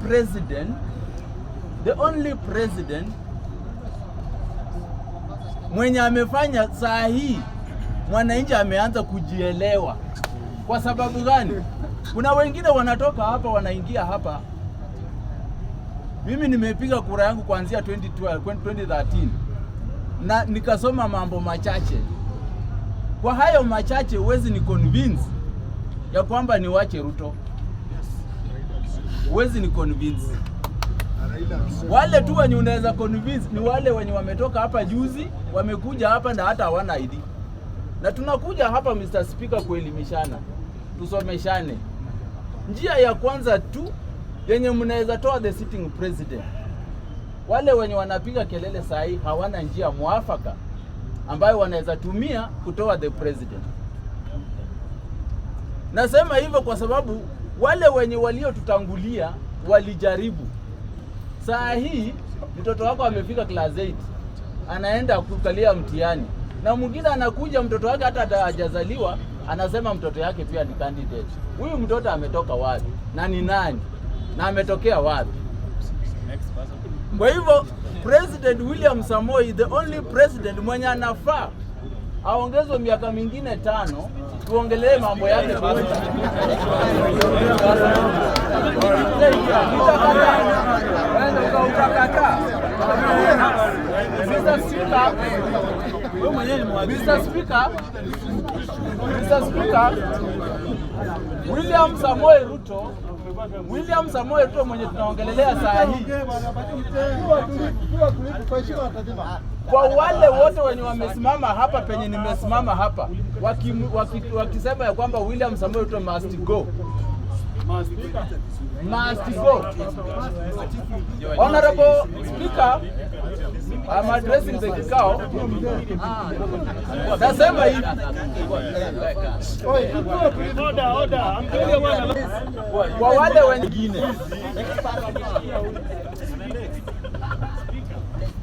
president, the only president mwenye amefanya saa hii mwananchi ameanza kujielewa. Kwa sababu gani? Kuna wengine wanatoka hapa wanaingia hapa. Mimi nimepiga kura yangu kuanzia 2012, 2013 na nikasoma mambo machache. Kwa hayo machache huwezi ni convince ya kwamba niwache Ruto, huwezi ni convince. Wale tu wenye unaweza convince ni wale wenye wametoka hapa juzi, wamekuja hapa na hata hawana ID. Na tunakuja hapa, Mr. Speaker, kuelimishana, tusomeshane. Njia ya kwanza tu yenye mnaweza toa the sitting president, wale wenye wanapiga kelele saa hii hawana njia mwafaka ambayo wanaweza tumia kutoa the president. Nasema hivyo kwa sababu wale wenye waliotutangulia walijaribu. Saa hii mtoto wako amefika class 8, anaenda kukalia mtihani, na mwingine anakuja mtoto wake hata hajazaliwa, anasema mtoto yake pia ni candidate. Huyu mtoto ametoka wapi na ni nani na ametokea wapi? Kwa hivyo President William Samoei, the only president mwenye anafaa aongezwe miaka mingine 5, tuongelee mambo yake. Utakataa. Mr. Speaker, Mr. Speaker, Mr. Speaker, William Samoei Ruto, William Samoei Ruto mwenye tunaongelelea saa hii, kwa wale wote wenye wamesimama hapa penye nimesimama hapa wakisema ya kwamba William Samoei Ruto must go, must go. Honorable Speaker, I'm addressing the kikao. Nasema hivi, Order, order. Kwa wale wengine,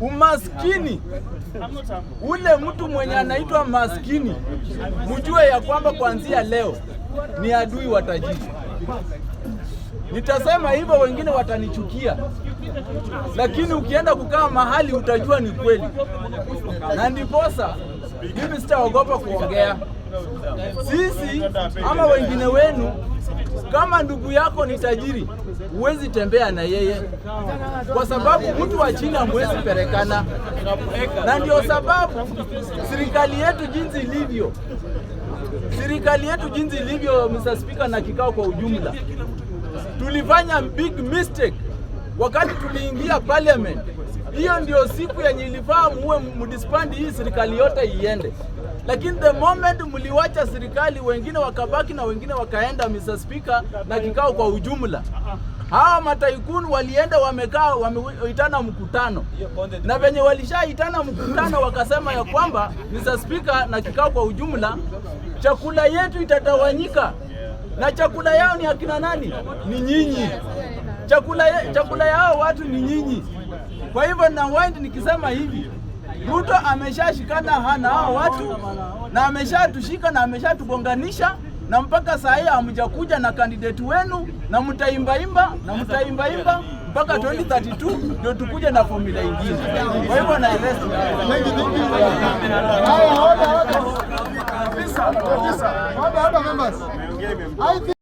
umaskini, ule mtu mwenye anaitwa maskini, mjue ya kwamba kuanzia leo ni adui wa tajiri. Nitasema hivyo, wengine watanichukia, lakini ukienda kukaa mahali utajua ni kweli, na ndiposa mimi sitaogopa kuongea. Sisi ama wengine wenu, kama ndugu yako ni tajiri, huwezi tembea na yeye, kwa sababu mtu wa chini hamwezi pelekana, na ndio sababu serikali yetu jinsi ilivyo, serikali yetu jinsi ilivyo, Mr. Speaker, na kikao kwa ujumla, tulifanya big mistake wakati tuliingia parliament. Hiyo ndio siku yenye ilifaa muwe mdisband hii serikali yote iende, lakini the moment mliwacha serikali, wengine wakabaki na wengine wakaenda, Mr. Speaker, na kikao kwa ujumla, hawa matycoon walienda wamekaa, wameitana mkutano, na venye walishaitana mkutano wakasema ya kwamba, Mr. Speaker, na kikao kwa ujumla, chakula yetu itatawanyika na chakula yao ni akina nani? Ni nyinyi. Chakula yao watu ni nyinyi. Kwa hivyo na wind nikisema hivi, Ruto ameshashikana na hao watu na ameshatushika na ameshatugonganisha na mpaka saa hii hamjakuja na candidate wenu, na mtaimbaimba na mtaimbaimba mpaka 2032 ndio tukuje na formula ingine. Kwa hivyo na rest. Haya, order, order. Kabisa, kabisa. Order, order, members. I think